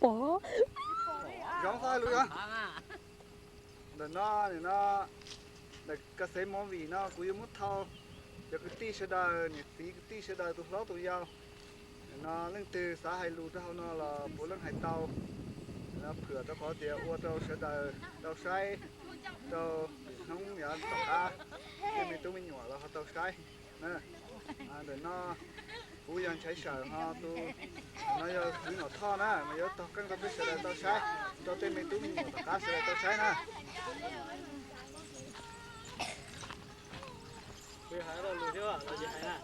Zoo hais lus yog ntawm no, nim no ntawm Ka Xev Movie no kuv yuav muab thau cov kwv tij sawv daws, niam txiv kwv tij sawv daws, tus hlob tus yau, nim no leej twg xav hais lus rau hauv no los puav leej hais tau. Nim no phwam rau qhov tias ua rau sawv daws tau saib, rau hnub yav tom qab tej me tub me nyuam los ho tau saib na. Ntawm no kuv yog Ntshai Sawm, ho tus no yog Txwv Nom Thoj na, mas yuav tog qeej rau peb sawv daws tau saib, rau tej me tub me nyuam tom qab sawv daws tau saib na. Kuv hais lo lus thiab los yog hais na,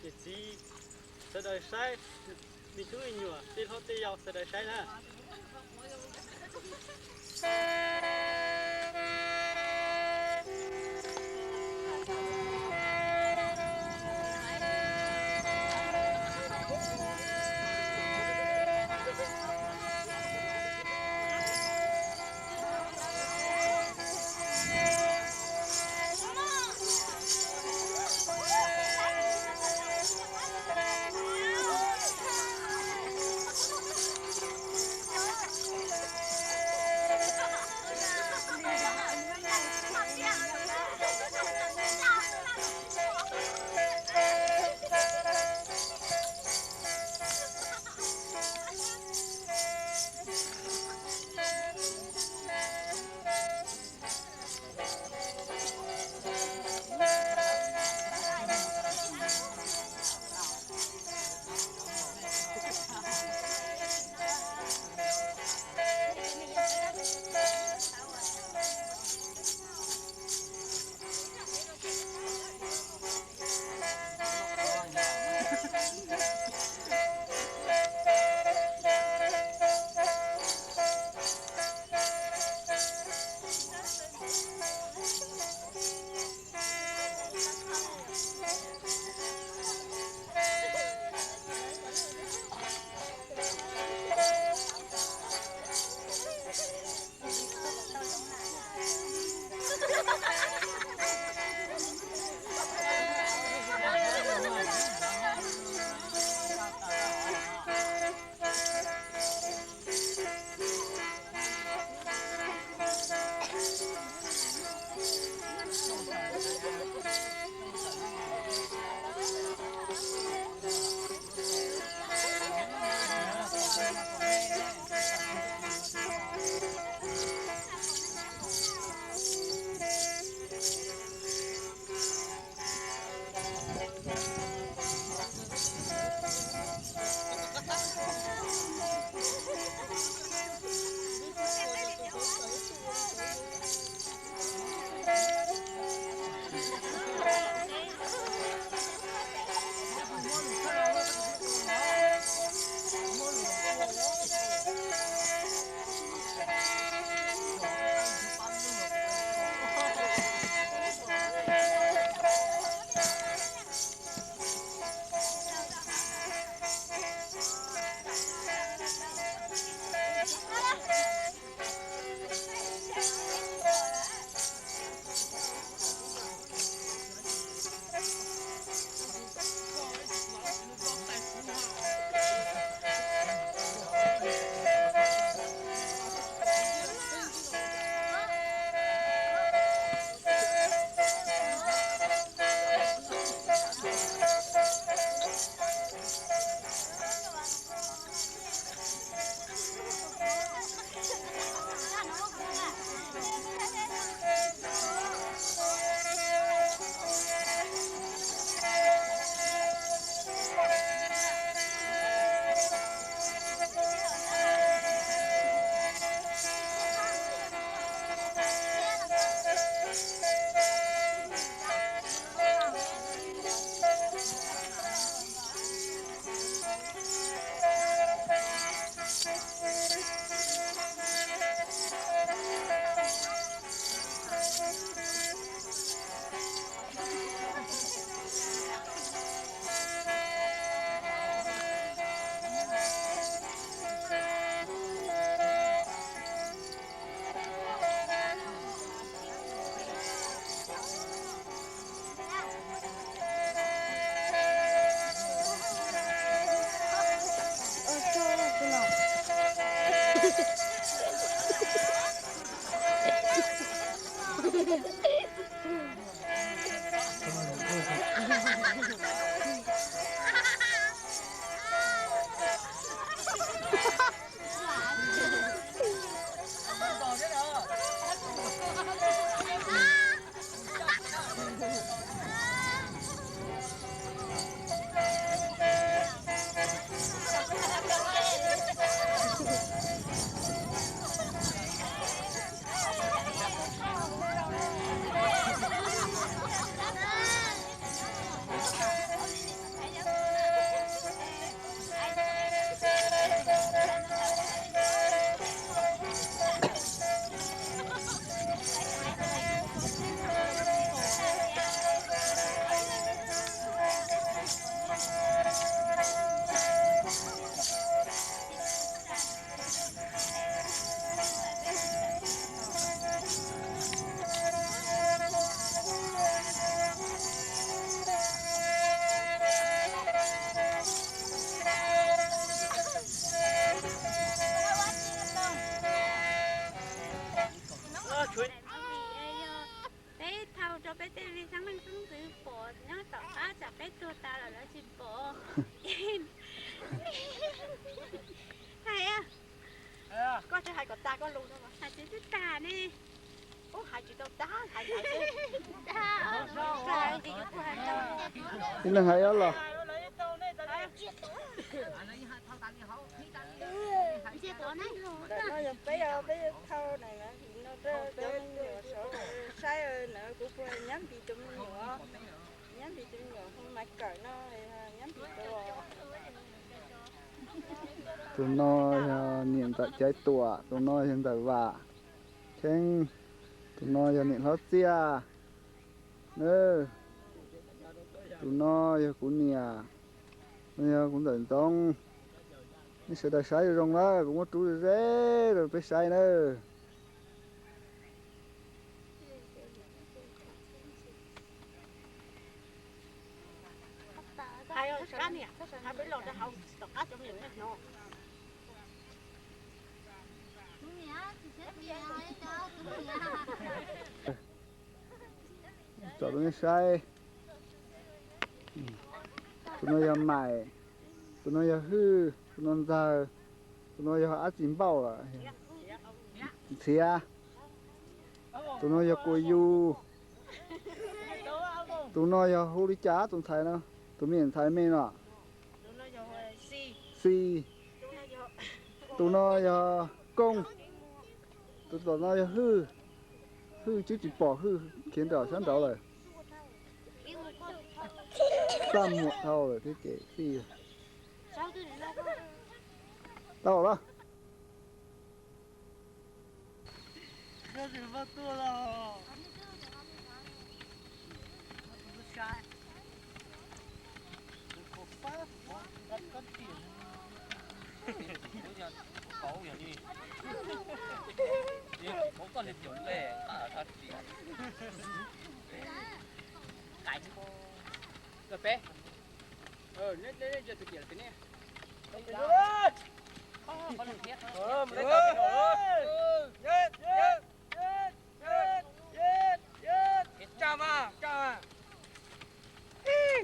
niam txiv sawv daws saib, me tub me nyuam, tej hlob tej yau sawv daws saib na. Hais kom tag koj lus no mas. Hais tsis tau tag ne. Ub, hais tsis tau tag, hais tag. Tag, tag, tsis yog kuv hais tau. Ib leeg hais ib los. Ntawm no yog peb, peb thauj na, no cov me nyuam saib na, kuv puas nyab npis cov me nyuam, nyab npis cov me nyuam hu Maiv Kawm no, nyab npis cov. Tus no yog niam ntxawm Caiv Tuam, tus no yog ntxawm Vam Cheeb, tus no yog niam hlob Txiaj. Tus no yog kuv niam, no yog kuv ntxawm Ntxoov. Nej sawv daws saib zoo zoo na, kuv muab rub ze ze rau peb saib na. Tsom rau nej saib. Tus no yog Maim, tus no yog Hwj, tus no Ntxawg, tus no yog Ab Tsi Npauj, Ntxhiav, tus no yog Kua Yus, tus no yog hu li cas tus ntxhais no, tus me ntxhais me no, Xis, tus no yog Kooj, tus tom no yog Hwj, Hwj twb tsis pom Hwj khiav nram sab nraud lawm. Txaj muag dhau lawm thiab ces tij. Tau los. Peb. Tsa mas, tsa mas.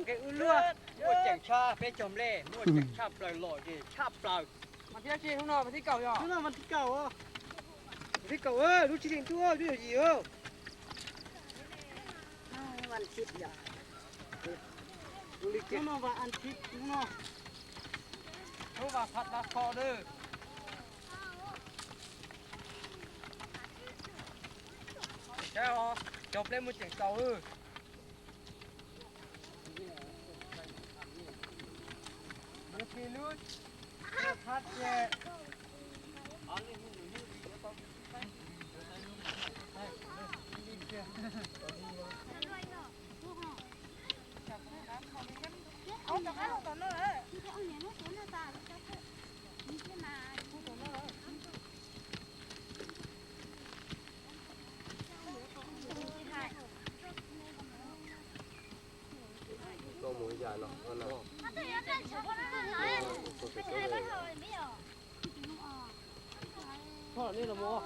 Nqe wb luag muaj ceem tshaj peb cog nplej, muaj ceem tshaj plaws, lom zem tshaj plaws. Mas thiab tsis hnub no mas thib kaum yog? Hnub no mas thib kaum. Thib kaum, lub tsib hlis ntuj, lub yog yim. Hnub no vas as thiv, hnub no, hnub vas phav tav kho lawm. Saib os, cog nplej muaj ceem tsaus. Koj mus yam no, koj na. Koj los nej los mus.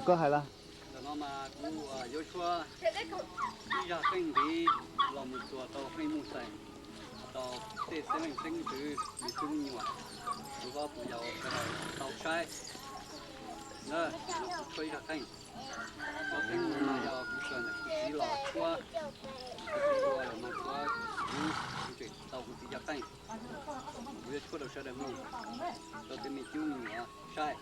Koj hais lawm. Ntawm no mas kuv yuav tshuab ib zaj qeej nqi los mus txuas tau qeej muj xeem, tau tej xeeb leej xeeb ntxwv, me tub me nyuam, rau qhov kuv yau sawv daws tau saib. Kuv tshuab ib zaj qeej. Cov qeej no yog kuv kawm ntawm kuv txiv los tshuab, kuv txiv ua lawm mas tshuab, kuv tseem tau kuv txiv cov qeej. Kuv yuav tshuab rau sawv daws mloog, rau tej me tub me nyuam saib.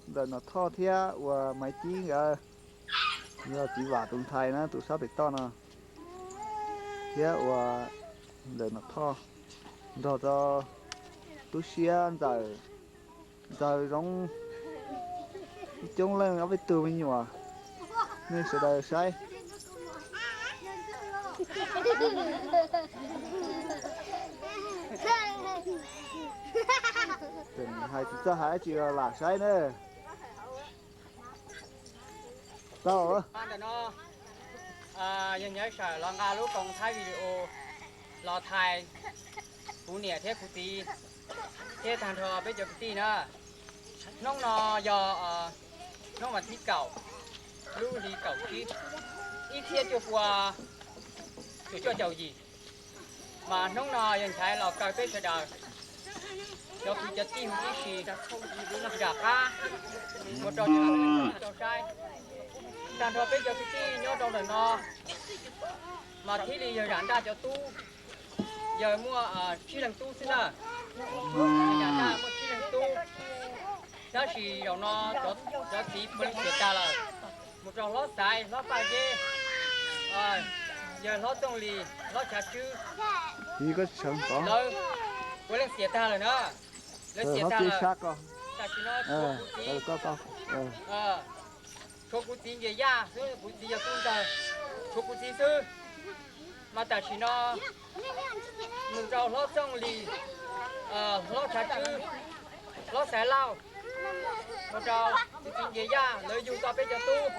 Ntxawm Nom Thoj thiab uas Maiv Cib nkawd, yog txiv Vam tus ntxhais na, tus sab pem toj no, thiab uas Ntxawm Nom Thoj nrog rau Tub Siab, Ntxawm, Ntxawg Zoov, ib coob leej ob peb tug me nyuam, nej sawv daws saib. Hais tsis txawj hais dab tsi los lam saib na. Tau. Ntawm no yog Nyiaj Sawm los nqa lub koom thaij video los thaij kuv niam thiab kuv txiv thiab tag nrho peb cov kwv tij na. Hnub no yog hnub vas thib kaum, lub hli kaum tsib, ib txhiab cuaj pua cuaj caum yim. Mas hnub no yog Nchaiv los kaw peb sawv daws cov kwv cov tij huv tib si nram qab mus rau rau saib. Tag nrho peb cov kwv tij nyob rau ntawm no mas thiaj li yog Zam Nraj cov tub, yog muaj tsib leeg tub xwb na. Zam Nraj muaj tsib leeg tub, tab sis zaum no cov txiv puav leej xiam tag lawm, mus rau hlob Xaiv, hlob Paj Zeb, yawg hlob Txooj Lis, hlob Chav Tswb, lawv puav leej xiam tag lawm na. Lawv xiam tag lawm. Tam sim no tshuav kuv txiv, tshuav kuv txiv Nkias Yaj xwb, kuv txiv yog tub ntxawg, tshuav kuv txiv xwb. Mas tam sim no mus rau hlob Txooj Lis, hlob Chav Tswb, hlob Xaiv Lauj, mus rau kuv txiv Nkias Yaj, lawv yug tau peb cov tub.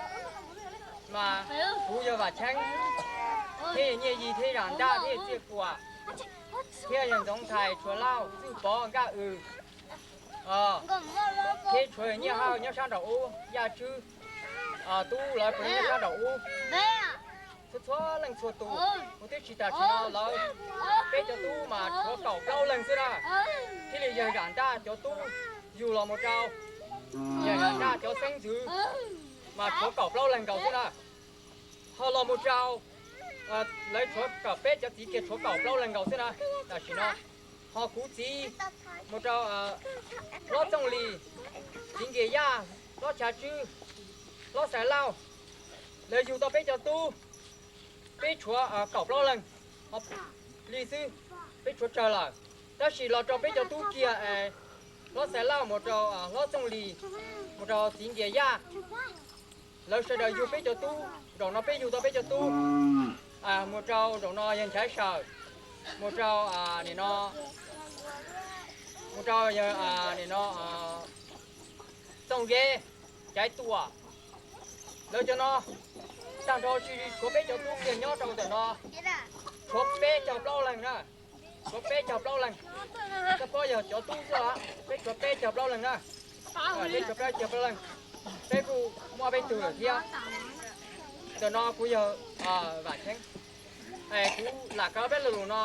Mas kuv yog Vam Cheeb, thiab Nyiaj Yig thiab Zam Nraj thiab Txiaj Kuam, thiab yog Ntxoov Ntxhais, Tshuav Lauj, Txwj Pov, Nkaj Wm, thiab tshuav Nyiaj Hawj nyob sab nraum ub, Yaj Tswb, Tub lawv puav leej nyob sab nraum ub. Txhua txhua leej txhua tus, kuv twb tsis tas tsis no lawv, peb cov tub mas tshuav kaum plaub leeg xwb na. Thiaj li yawg Zam Nraj cov tub yug los mus rau yawg Zam Nraj cov xeeb ntxwv mas tshuav kaum plaub leeg nkaus xwb na. Ho los mus rau lawv tshuav kaum peb cov txiv kiag tshuav kaum plaub leeg nkaus xwb na. Tam sim no ho kuv txiv mus rau hlob Txooj Lis, txiv Nkias Yaj, hlob Chav Tswb, hlob Xaiv Lauj, lawv yug tau peb cov tub, peb tshuav kaum plaub leeg li xwb, peb tshuav tsawg lawm. Tab sis los rau peb cov tub kiag, hlob Xaiv Lauj mus rau hlob Txooj Lis, mus rau txiv Nkias Yaj, lawv sawv daws yug peb cov tub. Zaum no peb yug tau peb cov tub, mus rau zaum no yawg Nchaiv Sawm, mus rau nim no, mus rau nim no Txooj Zeb, Caiv Tuam, lawv cov no tag nrho tsis tshuav peb cov tub kiag nyob rau ntawm no, tshuav peb caug plaub leeg na. Tshuav peb caug plaub leeg, txoj pob yog cov tub xwb os, peb tshuav peb caug plaub leeg na. Peb tshuav peb caug plaub leeg, peb kuj muaj peb tug lawm thiab. Ntawm no kuv yog Vam Cheeb, kuv lam kaw peb lo lus no.